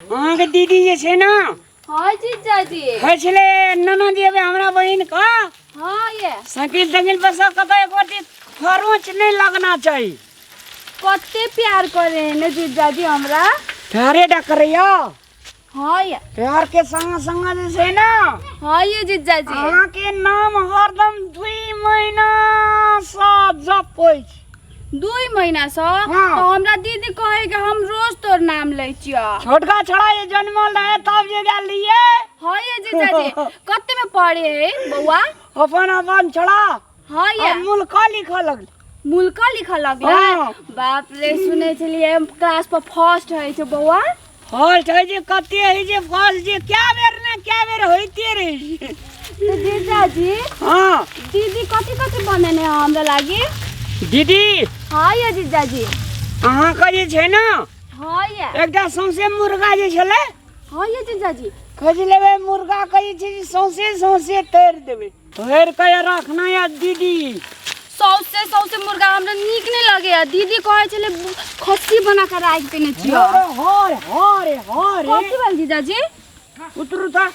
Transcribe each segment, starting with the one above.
अहाँके दीदी जे छै ने। हाँ जीजाजी। कहै छलै ननद एबै हमरा बहिन के। हाँ ये। साइकिल ताइकिल पर सब कतौ एको रत्ती खरोंच नहि लगना चाही। कते प्यार करे है ने जीजाजी हमरा। प्यारे टा करैया। हाँ ये। प्यार के संग संग जे छै ने। हाँ ये जीजाजी। अहाँके नाम हरदम 2 महीना सँ जपै छी। 2 महीना सँ? हाँ। तो हमरा दीदी कहे कि हम रोज तोर नाम लै छियो। छोटका छोड़ा जे जन्मल रहे तब जे गेल रहिए। हाँ ये जीजाजी। कते में पढ़े है बौआ? अपन अपन छोड़ा। हाँ ये। अब मुल्का लिखऽ लगलै। मुल्का लिखऽ लगलै? हाँ। बाप रे, सुनै छलियै क्लास पर फर्स्ट होइ छै बौआ। फर्स्ट होइ छै, कते होइ छै फर्स्ट जे कए बेर ने कए बेर होइते रहै छै। तऽ जीजाजी। हाँ। दीदी कथी कथी बनेने है हमरा लागी? दीदी। हाँ ये जीजाजी। अहाँके जे छै ने। हाँ ये। एकटा सौंसे मुर्गा जे छलै। हाँ ये जीजाजी। कहै छलै मुर्गा के जे छै सौंसे सौंसे तोड़ि देबै। तोड़ि के रखना या दीदी। सौंसे सौंसे मुर्गा हमरा नीक नहीं लगैया। दीदी कहै छलै खस्सी बना के राखि देने छियै। हरे, हरे, हरे, हरे। कथी भेल जीजाजी? उतरू तऽ।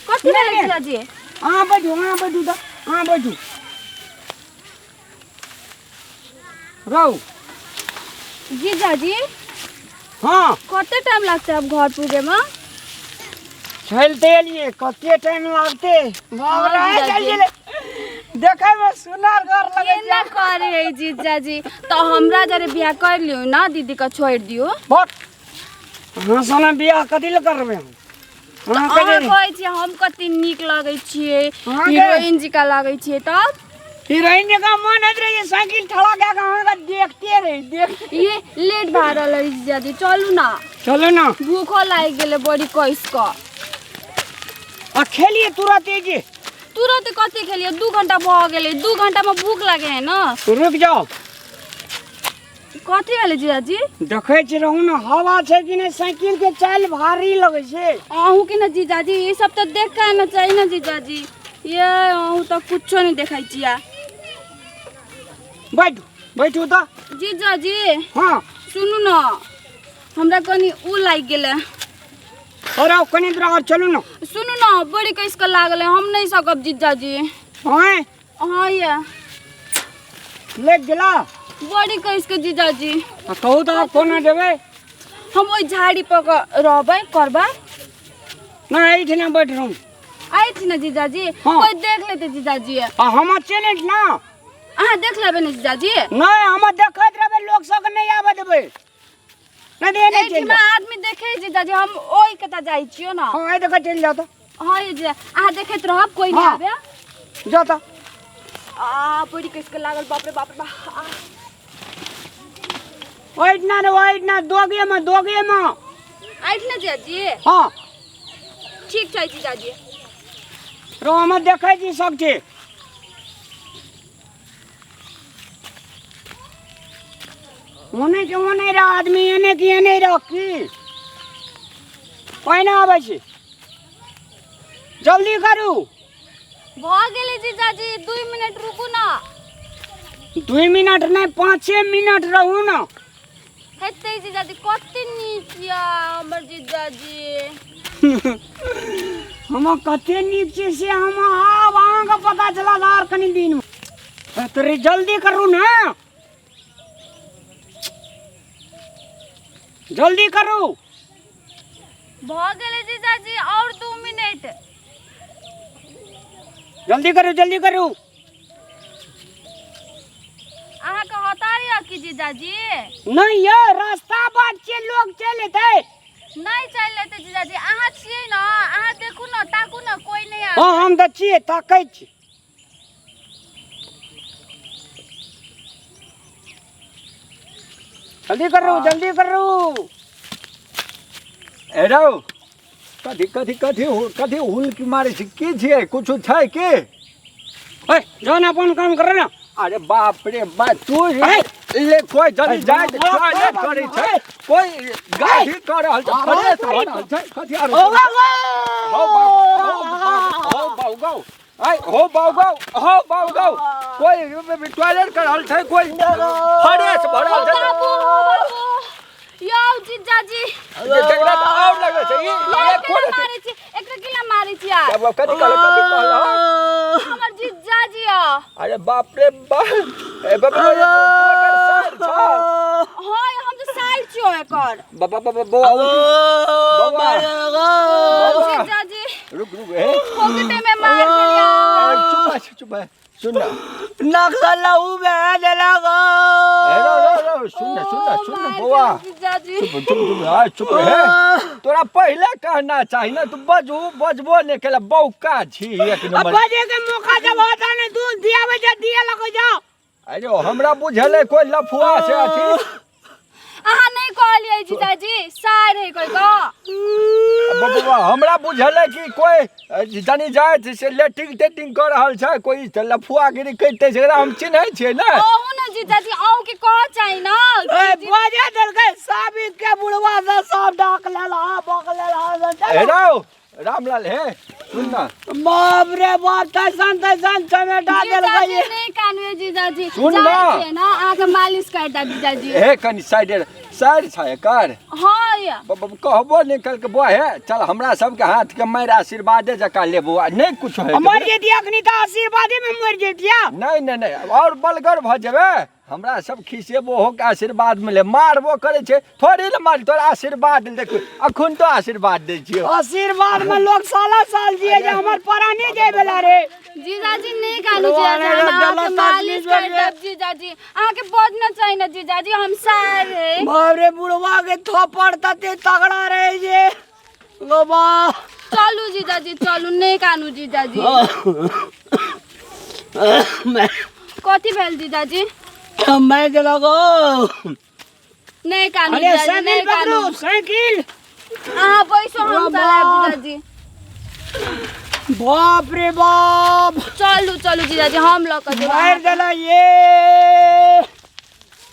कथी भेल नहि, नहि। जीजाजी? अहाँ बैठू, अहाँ बैठू तऽ, अहाँ बैठू। रहू। जीजाजी। हाँ। कते टाइम लगतै अब घर पुगे में? चलते एलिए, कते टाइम लगते? बाप रे, हाँ, चल जीजाजी। गेलै। देखै में सुनर घर लगै छै। केना करे है जीजाजी? तो हमरा जरे बियाह कर लियौ ना, दीदी के छोड़ दियौ। बट अहाँ सने बियाह कथी लए करबै हम? तऽ अहाँ कथी अहाँ कहै छियै हम कते नीक लगै छियै, अहाँके? हीरोइन जकाँ लगै छियै तब? हीरोइन जकाँ मन होइत रहै छै साइकिल ठड़ा कए कऽ अहाँके देखते रही, देख। ये लेट भए रहल अछि जीजाजी, चलू ना। चलू ना। भूखो लागि गेलै बड़ी कसि कऽ। आ खेलियै तुरते जे। तुरंत कते खेलियै? 2 घंटा भऽ गेलै, 2 घंटा में भूख लागे है ना। रुकि जाओ। कथी भेलै जीजाजी? देखै छी रहू ने, हवा छै कि नहि, साइकिल के चालि भारी लगै छै। अहूँ के ने जीजाजी, ई सब तऽ देख के आना चाही ने जीजाजी। ये अहूँ तऽ कुछो नहि देखै छियै। बैठू, बैठू तऽ। जीजाजी। हाँ। सुनू ने, हमरा कनि उ लागि गेलै। और आओ, कनि दूर और चलू ने। सुनू ने, बड़ी कसि कऽ लागलै, हम नहि सकब जीजाजी। हाँ? हाँ ये। लागि गेला? बड़ी कसि कऽ जीजाजी। आ कहू तऽ आब कोना जेबै? हम ओहि झाड़ी पर कऽ रहबै, करबै। नहि, एहिठिना बैठ रहू। एहिठिना जीजाजी? हाँ। कोइ देख लेतै जीजाजी। आ हम चलि ना। अहाँ देख लेबै ने जीजाजी? नहि, हम देखैत रहबै, लोक सबके नहि आबऽ देबै। नहि, नहि, नहि, चलि एहिठिना जाउ। आदमी देखै जीजाजी, हम ओहि कतऽ जाइ छियौ ने। हाँ, एहि देखऽ चलि जाउ तऽ। हाँ, ये जे अहाँ देखैत रहब, कोइ नहि हाँ। आबे। जाउ तऽ। आ बड़ी कसि कऽ लागल, बाप रे बाप रे बाप। आ। ओहिठिना रे, ओहिठिना, दोगेमे, दोगेमे। एहिठिना जीजाजी? हाँ। ठीक छै जीजाजी। रो, हम देखै छी सब चीज। ओने के ओने रह आदमी, एने के एने रह, की पहिने आबै छी, जल्दी करू। भऽ गेलै जीजाजी, 2 मिनट रुकू ना। 2 मिनट नहि, 5 मिनट रहू ना। हेतै जीजाजी, कते नीक यऽ हमर जीजाजी। हम कते नीक छी से हम आब अहाँके पता चलत आर कनि दिन। तोरे जल्दी करू ना, जल्दी करू। भऽ गेलै जीजाजी, और 2 मिनट। जल्दी करू, जल्दी करू। अहाँके हतार यऽ की जीजाजी? नहि यौ, रास्ता बाट छै, लोग चलि एतै। नहि चलि एतै जीजाजी, अहाँ छियै ने, अहाँ देखू ने, ताकू ने, कोइ नहि आबै। हँ, हम तऽ छियै, ताकै छी। जल्दी करू, जल्दी करू। ए रौ, कथी कथी कथी कथी हुलकी मारै छी? की छियै? कुछो छै की? ए, जाओ ना, अपन काम करो ना। अरे बाप रे बाप, तू ए! ले कोई जल्दी ए, जाय, बाप, टॉयलेट बाप, करै बाप, छै, ए! कोई गाड़ी कर रहल छै, आ, फ्रेश बाप भऽ रे। रहल छै, कथी आर ओ, बाप, हो बाप, हो बाप, हो बाप गौ। ऐ, हो बाप गौ, हो बाप गौ। कोई टॉयलेट कर रहल छै, कोई फ्रेश भऽ रहल छै। बाबू, बाबू। यौ जीजाजी एकरा तऽ आओर लगै छै ई यौ ई केना कोन मारै छी एकरा केना मारै छी यार अब कथी कहल कथी कहल हमर जीजाजी य अरे बाप रे बाप ए बाप रे तू एकर सार छ हां हम तऽ साइड छियो एकर बाबा बाबा बौआ उठ बौआ बौआ जीजाजी रुक रुक हे फोकटे में मार देलिया ए, चुप है, चुप है, सुन ना नक्सल लहू बह देला गो ए रो रो रो सुन ना सुन ना सुन ना बौआ जीजाजी चुप चुप चुप आ चुप हे तोरा पहले कहना चाही ना तू बजू बजबो नहीं केला बौका छी एक अब नंबर बजे के मौका जब होता ने दूध दिया बजे दिया लगो जाओ अरे हमरा बुझल है कोई लफुआ से अथी अहाँ नहीं कहलियै जीजाजी सार है कोई को बबुआ हमरा बुझल है कि कोई जानी जात से लेटिंग टेटिंग कर रहल छै कोई तऽ लफुआगिरी करिते छै एकरा हम चिन्है छियै ने अहूँ ने जीजाजी अहूँ के कह चाही ना ए बजे देलकै साबित के बुढ़वा से सब डाक लेला बक लेला हे रौ रामलाल हे सुन ना बाप रे बाप तैसन तैसन चमेटा देलकै जीजाजी नहीं कानवे जीजाजी सुन ना। जाइ छियै ना अहाँके मालिश कर देब जीजाजी हे कनि साइड साइड छै एकर हाँ या कहबो नहि कलकै बौआ हे चल हमरा सबके हाथके मारि आशीर्वादे जकाँ ले बौआ नहि कुछ है मर जेतिया अखनी तऽ आशीर्वादे में मर जेतिया नहि नहि नहि आओर बलगर भऽ जेबै हमरा सब खिसेबो हो के आशीर्वाद मिले मारबो करै छै थोड़ी ने मार तोरा आशीर्वाद देखो अखन तो आशीर्वाद दै छियौ आशीर्वाद में लोग साला साल जिए जे हमर परानी जाय बेला रे जीजाजी नहीं कानू जीजाजी हम अहाँके मालिश कर देब जीजाजी अहाँके बजना चाही ना जीजाजी हम सार है बाप रे बुढ़वा के थप्पड़ तते तगड़ा रहे जे गो बा चलू जीजाजी चलू नहीं कानू जीजाजी कथी भेल जीजाजी मैं देलको नहीं कानू अरे जीजाजी साइकिल नहीं कानू पकड़ू साइकिल अहाँ बैसो हम चलायब जीजाजी बाप रे बाप चलू चलू जीजाजी हम लऽ कऽ जेबै मार देला ये